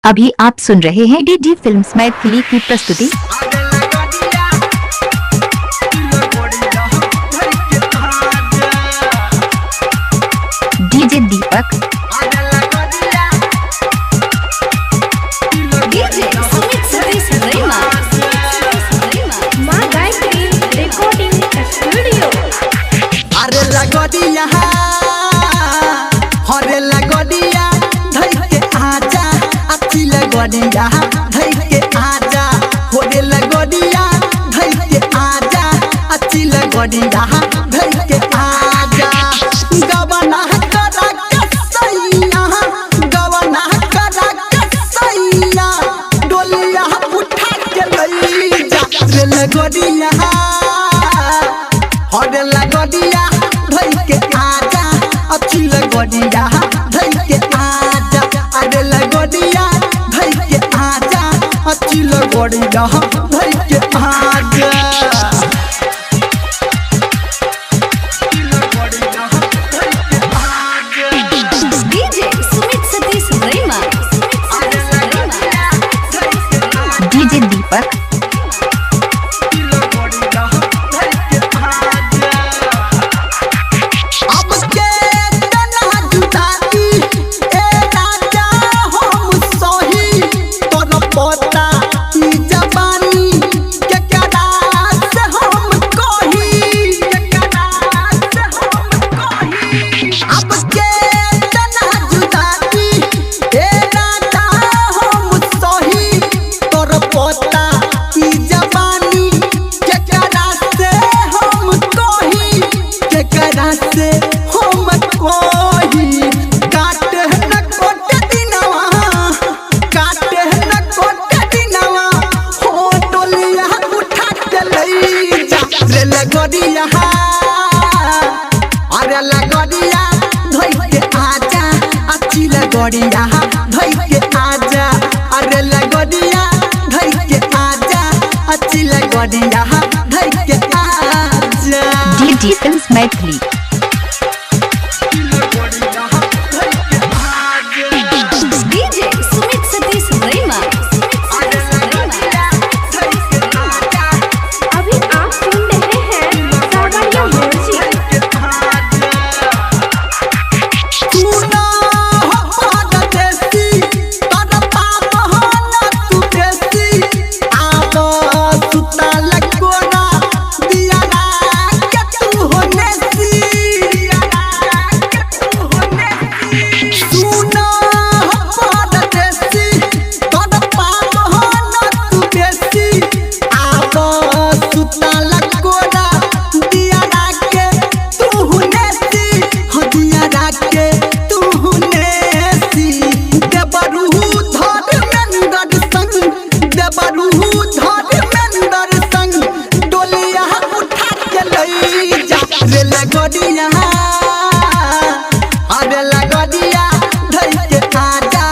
अभी आप सुन रहे हैं डी डी फिल्म्स मैथिली की प्रस्तुति। DJ Deepak, DJ Sumit Satish Rema. माँ गायत्री रिकॉर्डिंग स्टूडियो। अरे लगोडिया, हरे लगोडिया धई के आजा, अच्छी लगोडिया धई के आजा, होरे लगोडिया धई के आजा, अच्छी लगोडिया धई के आजा। गवना करा कसैया, गवना करा कसैया, डोलिया उठा के लई जा रे लगोडिया, हरे लगोडिया धई के आजा, अच्छी लगोडिया धई के आजा, अरे लगोडिया धई के आजा, अच्छी लगोडिया धई के आजा। DJ Sumit Satish Rema. DJ Deepak, अब के तना जुदाई ए राजा हम सही, तोर पोता ई जवानी के करा से हम कही, के करा से हम कही। अब के तना जुदाई ए राजा हम सही, तोर पोता ई जवानी के करा से हम कही, केकरा से हम कही। काटे न कोट दिनवा, काटे न कोट दिनवा, हो डोलिया उठा के लई जा रे लगोडिया, अरे लगोडिया धोई के आजा, अच्छी लगोडिया धोई के आजा, अरे लगोडिया धोई के आजा, अच्छी लगोडिया धोई के आजा। D D films Maithili. DJ Sumit Satish Rema. अभी आप सुन रहे हैं सावरिया म्यूजिक। तू ना हो परदेसी, तोर पाप हो ना तू बेसी, आब सुतल कोना, दिया के तू हो नेसी, दिया के तू हो नेसी। तू ना हो परदेसी, तोर पाप हो ना तू बेसी, आब सुतल कोना, दिया के तू हो नेसी, हो दिया के तू नेसी। देबरू धर्मेंद्र संग, देबरू धर्मेंद्र संग, डोलिया उठा के लई जा रे लगोडिया, अरे लगोडिया धई के आजा,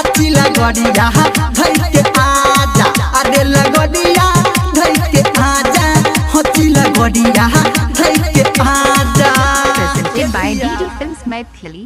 अच्छी लगोडिया धई के आजा, अरे लगोडिया धई के आजा, अच्छी लगोडिया धई के आजा। Presented by D D films Maithili.